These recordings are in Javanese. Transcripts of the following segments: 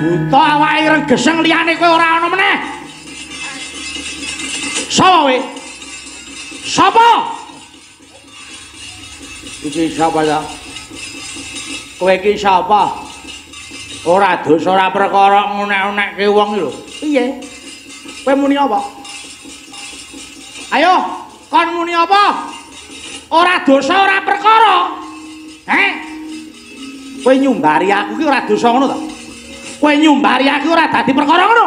Buta awake ireng geseng liyane kowe ora ana meneh. Sapa kowe? Sapa? Iki sapa ta? Kowe iki sapa? Ora dosa ora perkara ngunek-unekke wong iki lho. Piye? Kowe muni apa? Ayo, kon muni apa? Ora dosa ora perkara. Heh? Kowe nyumbari aku ki ora dosa ngono ta? Kowe nyumbari aku ora dadi perkara ngono?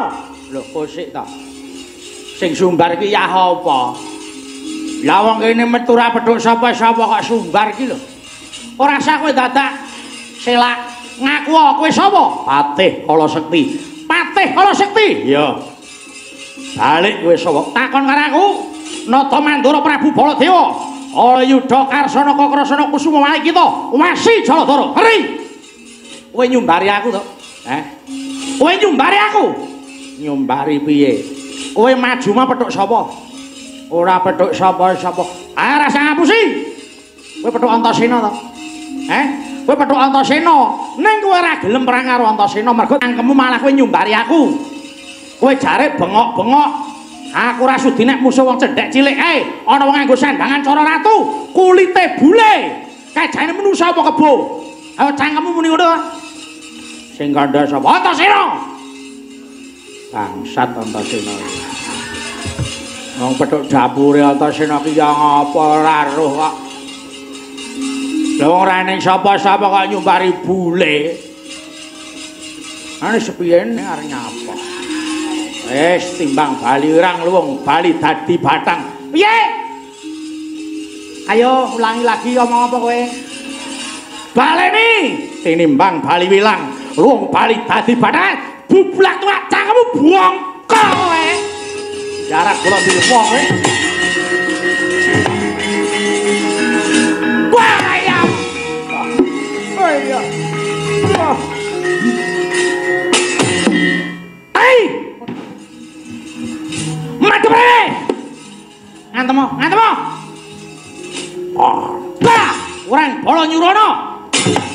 Lho, kosik ta. Sing sumbar ki ya apa? Lah wong kene metu ora petuk sapa-sapa kok sumbar ki lho. Ora sah kowe dadak selak ngaku kowe sapa? Patih Kala Sekti. Patih Kala Sekti? Iya. Balik kowe sapa? Takon karo aku. Nata Mandura Prabu Baladewa. Alayudha Karsana Kakrasana Kusuma Walikita Wasi Jaladara. Heri. Kowe nyumbari aku to? Heh. Kowe nyumbari aku? Nyumbari piye? Kowe maju mah petuk sapa? Ora petuk sapa-sapa. Ah, rasa ngapusi. Kowe petuk Antasena to? Heh? Kowe petuk Antasena. Ning kowe ora gelem perang karo Antasena mergo cangkemmu malah kowe nyumbari aku. Kowe jare bengok-bengok. Aku ora sudi nek musuh wong cendhek cilik kae. Ana wong nganggo sandangan cara ratu, kulite bule. Kajane manusa apa kebo? Ayo cangkemmu muni ngono. Sing kandha sapa? Antasena. Bangsat Antasena. Wong petuk dapure Antasena ki ya ngapa ora roh kok. Lah wong ora ning sapa-sapa kok nyumbari bule. Ane sepiyene arep nyapa? Wis timbang bali wirang luwung bali dadi batang. Piye? Ayo ulangi lagi omong apa kowe? Baleni tinimbang bali wilang luwung bali dadi batang. Bublak tuwak cangkemmu bongko kowe. Jarak kula dilpo kowe. Wah ayam. Oh iya. Wah. Ai. Madhep rene. Ngantemo, ngantemo. Bah, kurang bala nyurono.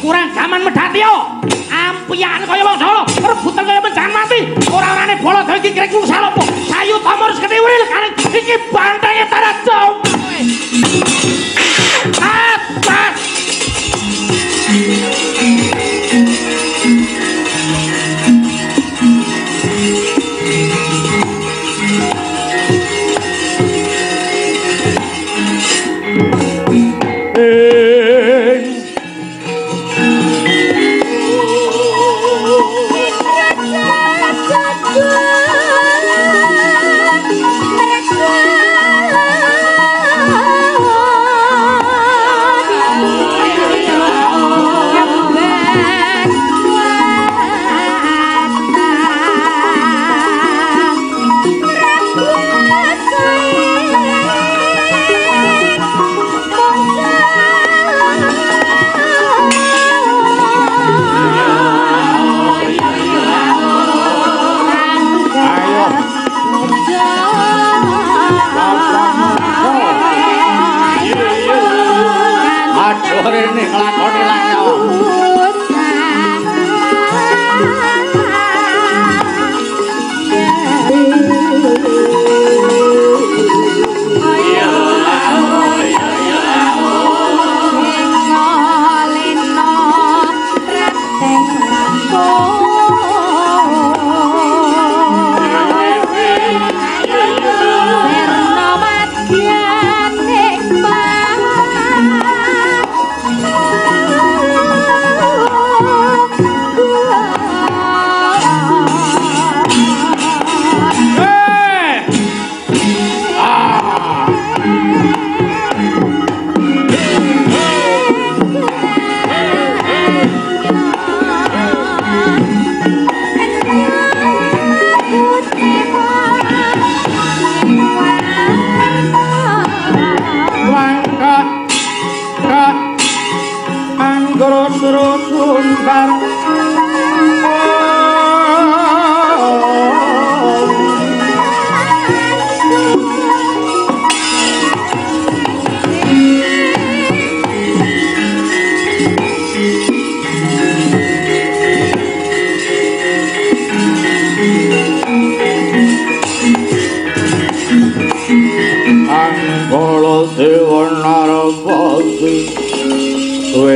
Kurang gaman medhatya. Ampiyan kaya wong Solo, rebutan kaya menjang mati. Ora-orane bala dewe iki kira-kira salopo. Sayuta murus kene uril kare iki bantenge tanah Jawa. Atas. Raja.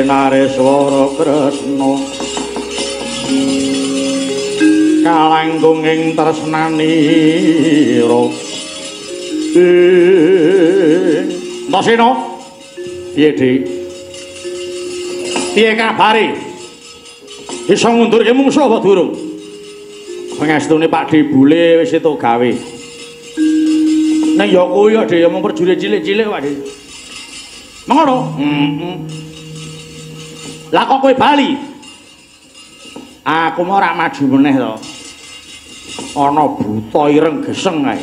Nareswara Kresna kalangkung ing tresnanira. Antasena, piye Dik? Piye kabare? Iso ngundurke mungsuh apa durung? Pangestune Pak De Bule wis entuk gawe. Ning ya kuwi ya Dik, mung prajurit cilik-cilik Pak De. Mengono? Heeh. Lah kok kowe bali? Aku mau ora maju meneh to. Ana buta ireng geseng kae.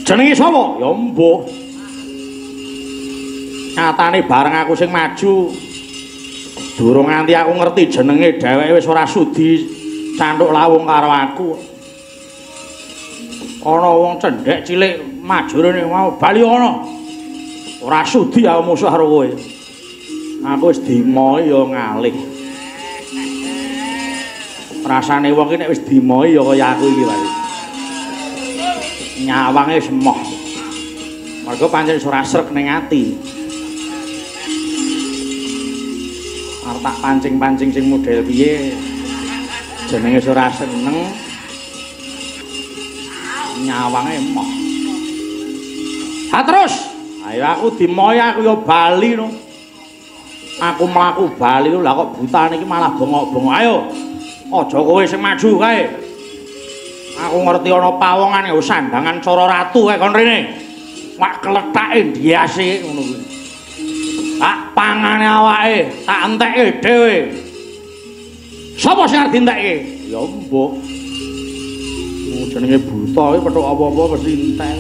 Jenenge sapa? Ya mbuh. Nyatane bareng aku sing maju durung nganti aku ngerti jenenge dheweke wis ora sudi canthuk lawung karo aku. Ana wong cendhek cilik maju rene mau bali ana. Ora sudi aku musuh karo kowe. Aku wis dimohi ya ngalih. Rasane wong iki nek wis dimohi ya kaya aku iki wae. Nyawange wis emoh. Mergo pancen wis ora srek ning ati. Arep tak pancing-pancing sing model piye jenenge wis ora seneng. Nyawange emoh. Ha terus, ayo aku dimohi aku ya bali no. Aku mlaku bali lha kok butane iki malah bengok-bengok. Ayo. Aja kowe sing maju kae. Aku ngerti ana pawongan nggo sandangan cara ratu kae kon rene. Wak klethake ndiase ngono kuwi. Tak pangane awake, tak entekke dhewe. Sapa sing arep dientekke? Ya mbuh. Jenenge buta iki petuk apa-apa mesti entek.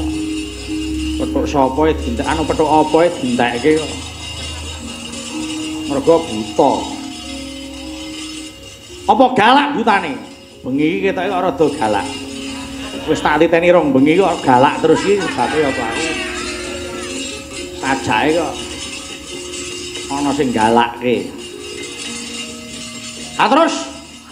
Petuk sapa e dientek, anu petuk apa e dientekke kok. Mergo buta. Apa galak butane? Bengi iki ketoke kok rada galak. Wis tak titeni rong bengi kok galak terus iki sebabe apa aku. Sajake kok ana sing galakke. Ha terus,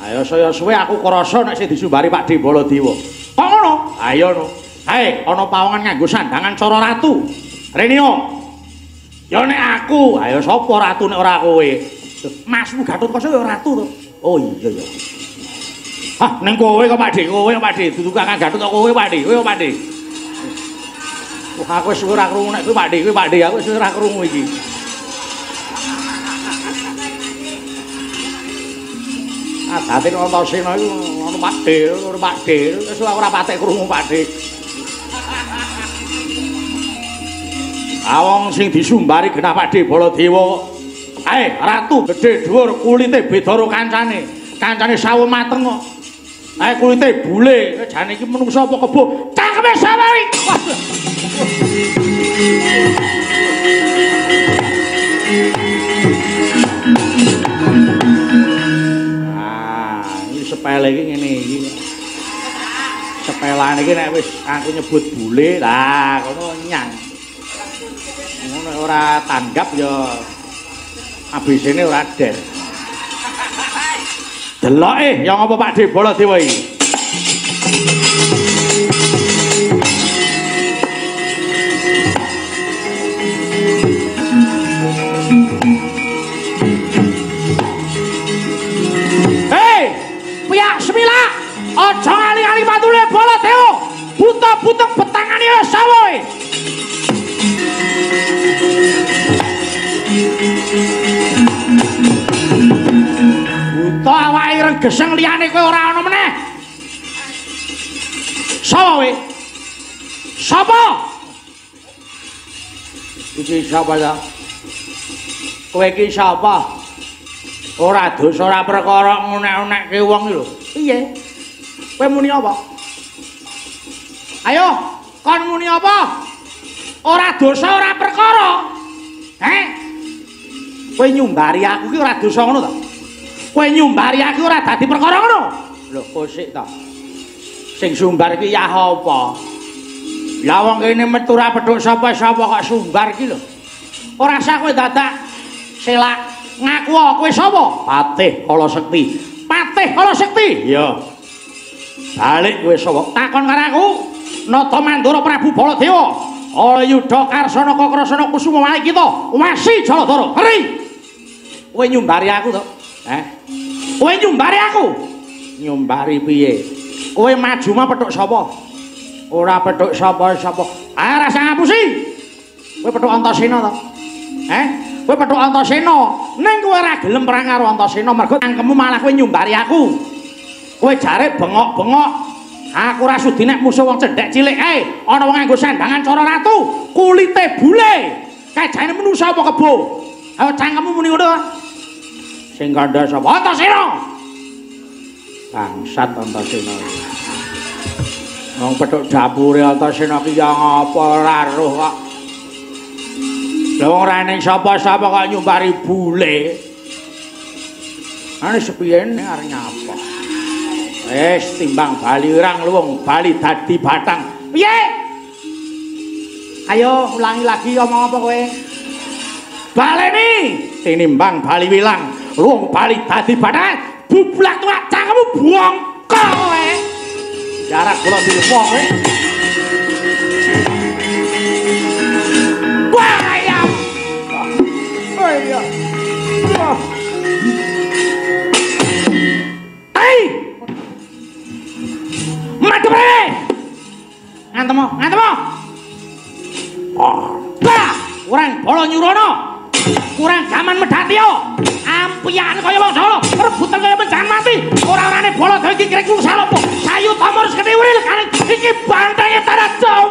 ayo saya suwe aku krasa nek sing disumbari Pak De Baladewa. Kok ngono? Ayo no. Hae, ana pawongan nganggo sandangan cara ratu. Rene yo. Ya nek aku, ayo sapa ratu nek ora kowe? Masmu Gatotkaca ya ratu to. Oh iya ya. Hah, ning kowe kok Pak De, kowe Pak De, dudu Kakang Gatot kok kowe Pak De, kowe Pak De. Wah, aku wis ora krungu nek kowe Pak De, kowe Pak De, aku wis ora krungu iki. Adate Antasena iku ono Pak De, ono Pak De, wis ora patek krungu Pak De. Awong sing disumbari genah Pak De Baladewa. Ae, ratu gedhe dhuwur kulite beda karo kancane. Kancane sawo mateng kok. Ae kulite bule, jane iki menungsa apa kebo? Cangkeme sapa iki? Ah, iki sepele iki ngene iki. Sepelane iki nek wis aku nyebut bule, lah kono nyang. Ngono ora tanggap ya ABC-ne ora der. Deloke ya ngapa Pak De Baladewa iki? Hei, pihak semilak, aja ngali-ngali patune Baladewa. Buta-buta betangane sawoe. Buta awake ireng geseng liyane kowe ora ana meneh. Sapa kowe? Sapa? Iki sapa ta? Kowe iki sapa? Ora dosa ora perkara ngunek-unekke wong iki lho. Piye? Kowe muni apa? Ayo, kon muni apa? Ora dosa ora perkara. Heh? Kowe nyumbari aku ki ora dosa ngono ta? Kowe nyumbari aku ora dadi perkara ngono? Lho, kosik ta. Sing sumbar iki yah apa? Lah wong kene metu ora petuk sapa-sapa kok sumbar iki lho. Ora sah kowe dadak selak ngaku kowe sapa? Patih Kala Sekti. Patih Kala Sekti? Iya. Balik kowe sapa? Takon karo aku. Nata Mandura Prabu Baladewa. Ala Yudha Karsana Kakrasana Kusuma Walikita Wasi Jaladara. Heri. Kowe nyumbari aku to? Heh. Kowe nyumbari aku? Nyumbari piye? Kowe maju mah petuk sapa? Ora petuk sapa-sapa. Ah, rasa ngapusi. Kowe petuk Antasena to? Heh? Kowe petuk Antasena. Ning kowe ora gelem perang karo Antasena mergo cangkemmu malah kowe nyumbari aku. Kowe jare bengok-bengok. Aku ora sudi nek musuh wong cendhek cilik ae. Ana wong nganggo sandangan cara ratu, kulite bule. Kajane manusa apa kebo? Ayo cangkemmu muni ngono. Sing kandha sapa? Antasena. Bangsat Antasena. Wong petuk dapure Antasena ki ya ngapa ora roh kok. Lah wong ora ning sapa-sapa kok nyumbari bule. Ane sepiyene arep nyapa? Wis timbang bali wirang luwung bali dadi batang. Piye? Ayo ulangi lagi omong apa kowe? Baleni tinimbang bali wilang luwung bali dadi batang. Bublak tuwak cangkemmu bongko kowe. Jarak kula dilupa kowe. Wah ayam. Oh iya. Wah. Ai. Madhep rene. Ngantemo, ngantemo. Bah, kurang bala nyurono. Kurang gaman medhatya. Ampiyan kaya wong Solo, rebutan kaya menjangan mati. Ora-orane bala dewe iki kira-kira salopo. Sayuta murus kene uril kare iki bantenge tanah Jawa.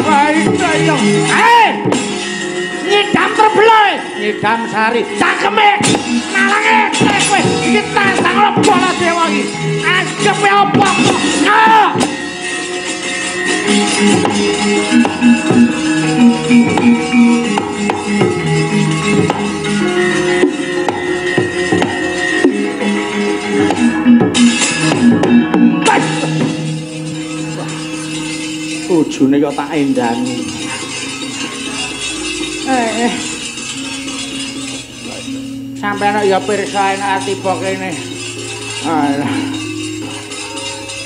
Baik ayo. Eh. Nyidam terbelah, nyidam sari. Cangkeme nalange kowe. Iki tantang bala dewa iki. Angepe apa kok? Ah. Ujune kok tak endani. Sampeyan ya pirsa enak tiba kene. Alah.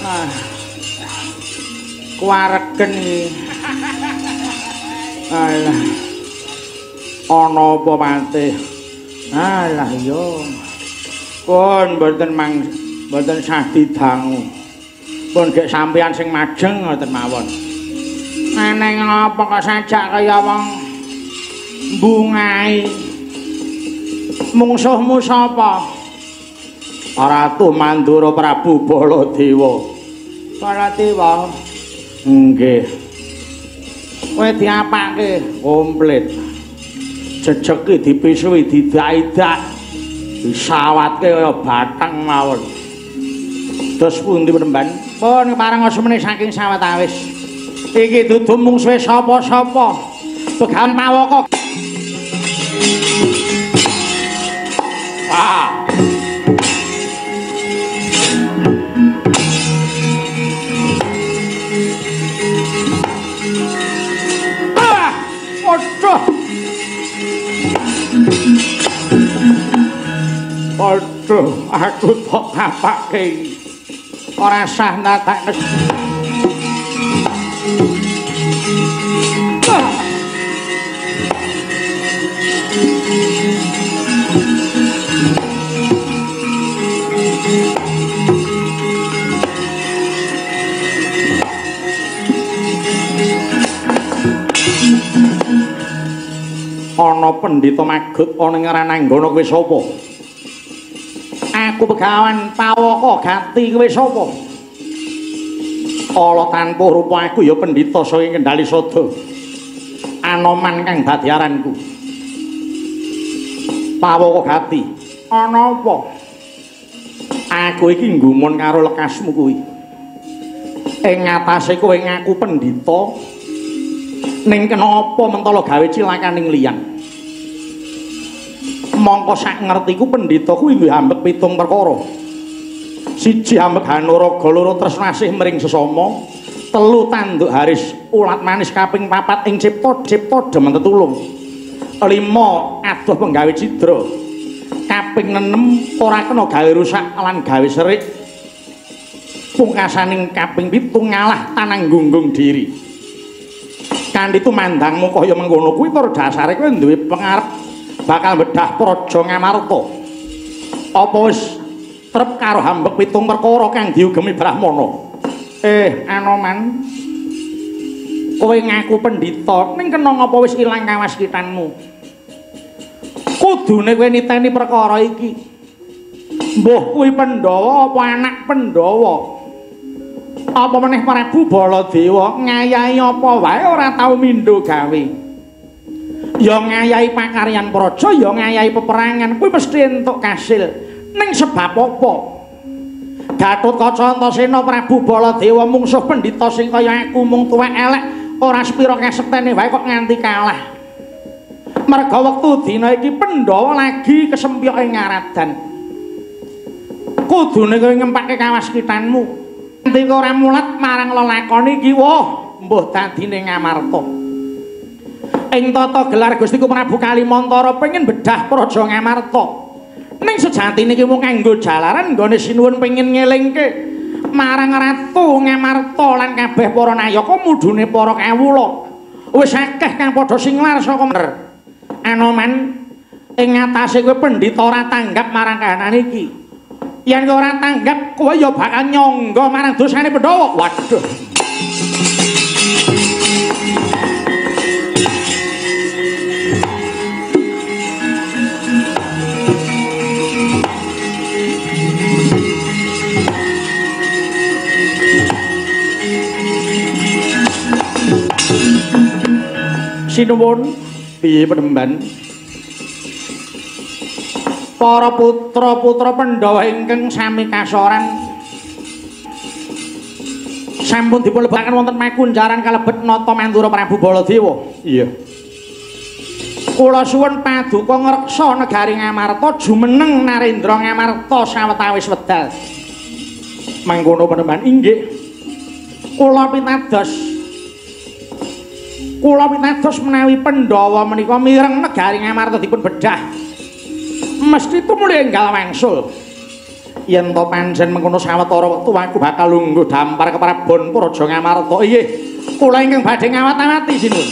Ah. Kuwaregen iki. Alah. Ana apa mate? Alah iya. Pun mboten mang mboten sah didangu. Pun gek sampeyan sing majeng ngoten mawon. Aneng apa kok sajak kaya wong mbungai. Mungsuhmu sapa? Ratu Mandura Prabu Baladewa. Baladewa. Nggih. Kowe diapake komplit. Jejeke dipisuhi didak-idak. Disawatke kaya batang mawon. Terus pundi penemban? Pun pareng semene saking sawetawis. Iki dudu mungsuhe sapa-sapa. Begawan Pawaka. Ah. Ah, aduh. Aduh, aku tok apake. Ora sah ndadak. Ana pendhita magut ana ing Rananggana kowe sapa? Aku Begawan Pawaka Gati kowe sapa? Ala tanpa rupa aku ya pendhita saking Kendali Sada. Anoman kang dadi aranku. Pawaka Gati, ana apa? Aku iki nggumun karo lekasmu kuwi. Ing ngatasé kowe ngaku pendhita, ning kena apa mentala gawe cilakaning liyan. Mongko sak ngertiku pendhita kuwi duwe ambek pitung perkara. Siji ambek hanuraga, loro tresna asih mring sesama, telu tanduk haris ulat manis, kaping papat ing cipta cipta demen tetulung, lima adoh penggawe cidra, kaping 6 ora kena gawe rusak lan gawe serik, pungkasaning kaping 7 ngalah tanang gunggung diri. Kanthi tumandangmu kaya mengkono kuwi tur dasare kowe duwe pengarep Bakal bedah Praja Ngamarta. Apa wis trep karo hambek pitung perkara kang diugemi Brahmana? Anoman, kowe ngaku pendhita, ning kena ngapa wis ilang kawaskitanmu? Kudune kowe niteni perkara iki. Mbuh kuwi Pandhawa apa anak Pandhawa? Apa meneh Prabu Baladewa ngayahi apa wae ora tau mindho gawe. Ya ngayahi pakaryan praja, ya ngayahi peperangan, kuwi mesti entuk kasil. Ning sebab apa? Gatotkaca Antasena Prabu Baladewa mungsuh pendhita sing kaya aku mung tuwek elek ora sepira kasektene wae kok nganti kalah. Merga wektu dina iki Pandhawa lagi kesempyoke ngaradan. Kudune kowe ngempake kawaskitanmu. Nganti ora mulat marang lelakon iki, wah, mbuh dadine Ngamarta. Ing tata gelar Gustiku Prabu Kalimantara pengin bedah Praja Ngamarta. Ning sejatine iki mung kanggo jalaran nggone sinuwun pengin ngelingke marang Ratu Ngamarta lan kabeh para nayaka mudune para kawula. Wis akeh kang padha singlar saka mer. Anoman, ing ngatasé kowe pendhita ora tanggap marang kahanan iki. Yen kowe ora tanggap, kowe ya bakal nyangga marang dosane Pandhawa. Waduh. Sinuwun, piye penemban? Para putra-putra Pandhawa ingkang sami kasoran sampun dipunlebetaken wonten makunjaran kalebet nata mandura Prabu Baladewa. Iya. Kula suwun paduka ngreksa negari Ngamarta jumeneng Narendra Ngamarta sawetawis wedal. Mangkono penemban inggih. Kula pitados menawi Pandhawa menika mireng negari Ngamarta dipun bedah. Mesti tumuli enggal wangsul. Yen to pancen mengkono sawetara wektu aku bakal lungguh dampar keprabon Praja Ngamarta. Inggih, kula ingkang badhe ngawat-awati sinuwun.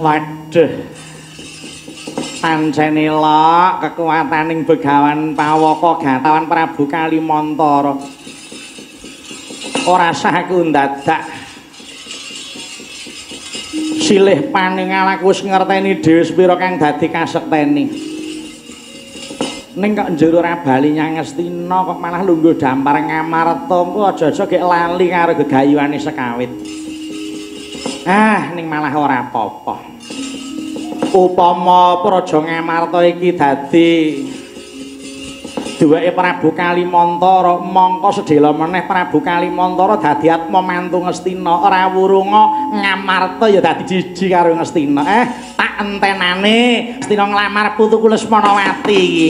Waduh, pancen elok kekuataning Begawan Pawaka Gatawan Prabu Kalimantara. Ora sah aku ndadak silih paningal aku wis ngerteni dhewe sepira kang dadi kasekteni. Ning kok njero ora bali nyang Ngastina kok malah lungguh dampar Ngamarta, engko aja-aja gek lali karo gegayuhane sekawit. Ah, ning malah ora apa-apa. Upama Praja Ngamarta iki dadi duweke Prabu Kalimantara, mongko sedhela meneh Prabu Kalimantara dadi atma mantu Ngastina, ora wurunga Ngamarta ya dadi jiji karo Ngastina. Tak entenane Ngastina nglamar putuku Lesmanawati iki.